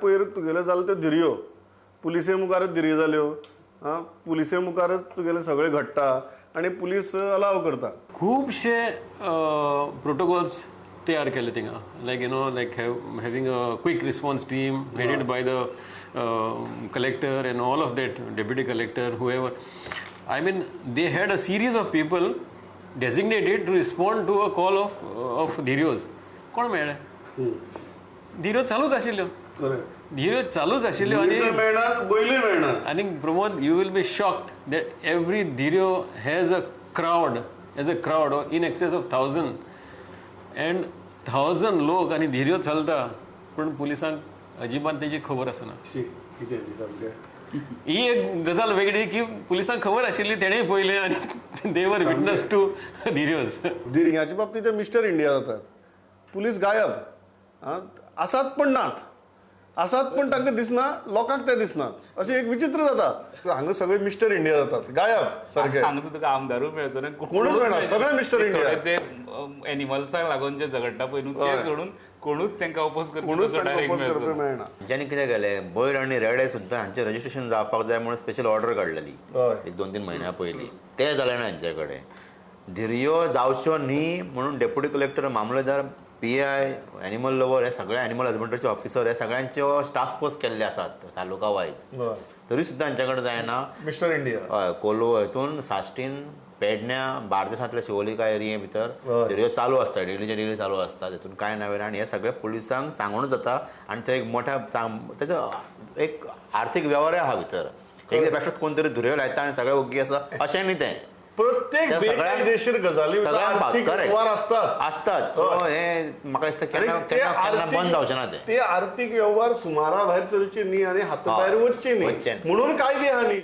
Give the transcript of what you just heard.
पयर तुगेल्यो जाल्यो त्यो धिरयो, पुलिसे मुखारच धिरयो जाल्यो. आं, पुलिसे मुखारच तुगेलें सगळें घडटा आनी पुलीस अलाव करतात. खुबशे प्रोटोकॉल्स तयार केले थिंगा, like like having a quick response team headed by the collector and all of that, deputy collector, whoever. I mean, they had a series of people designated to respond to a call of धिरयोज. कोण मेळ्ळे? धिरयो चालूच आशिल्ल्यो. धिरयो चालूच आशिल्ल्यो आनी पुलिसूय मेळनात, बैलूय मेळनात. I think, Pramod, you will be shocked that every Dhirio has a crowd, in excess of 1,000 and 1,000 लोक आनी धिरयो चलता, पूण पुलिसांक अजिबात तेजी खबर आसना. शी, कितें न्ही सामकें. ही एक गजाल वेगळी की पुलिसांक खबर आशिल्ली, तेणेय पळयलें आनी they were witness to धिरयोज. धिरयांच्या बाबतींत ते मिस्टर इंडिया जातात. पुलीस गायब. आं, आसात पण नात, आसात पण तांकां दिसना, लोकांक ते दिसनात, अशें एक विचित्र जाता. हांगा सगळे मिस्टर इंडिया जातात, गायब सारके. हांगा तुका आमदारूय मेळचो ना. कोणूच मेळना, सगळे मिस्टर इंडिया. ते एनिमल्साक लागून जे झगडटा पळय न्हू, ते सोडून कोणूच तांकां ओपोज करपी कोणूच तसो तांकां direct oppose मेळचो करपी ना. मेळना. तेंच्यांनी कितें केलें, बैल आनी रेडे सुद्दां हांचें रजिस्ट्रेशन जावपाक जाय म्हणून स्पेशल ऑर्डर काडलेली एक 2-3 म्हयन्या पयलीं. तें जालें ना हेंचे कडेन. धिरयो जावच्यो न्ही म्हणून डेप्युटी कलेक्टर, मामलेदार, पीआय, एनिमल लवर हे सगळे, एनिमल हजबंडरीचे ऑफिसर हे सगळ्यांच्यो टास्क फोर्स केल्ले आसात तालुका वायज, तरी सुद्दां हांचे कडेन जायना. Mister India. हय, कोलो हितून साश्टीन, पेडण्या, बार्देसांतल्या शिवोलिका एरिये भितर धिरयो चालू आसता, डेलीचे डेली चालू आसता. तितून कांय ना. आनी हे सगळे पुलिसांक सांगूनच जाता आनी ते एक मोठ्या तेजो एक आर्थीक वेव्हारय आहा भितर. एक बेश्टोच कोण तरी धिरयो लायता आनी सगळे ओग्गी आसा अशें न्ही तें. प्रत्येक त्या सगळ्या- बेकायदेशीर गजाली सगळ्यांक आर्थीक correct. वेव्हार आसताच. आसताच. सो हे म्हाका दिसता आनी केन्ना ते केन्ना केन्ना आर्थीक- बंद जावचें ना तें. ते आर्थीक वेव्हार सुमारा भायर चलचे न्ही आनी हाता भायर वचचे न्ही वचचे न्ही. म्हणून कायदे आहा न्ही.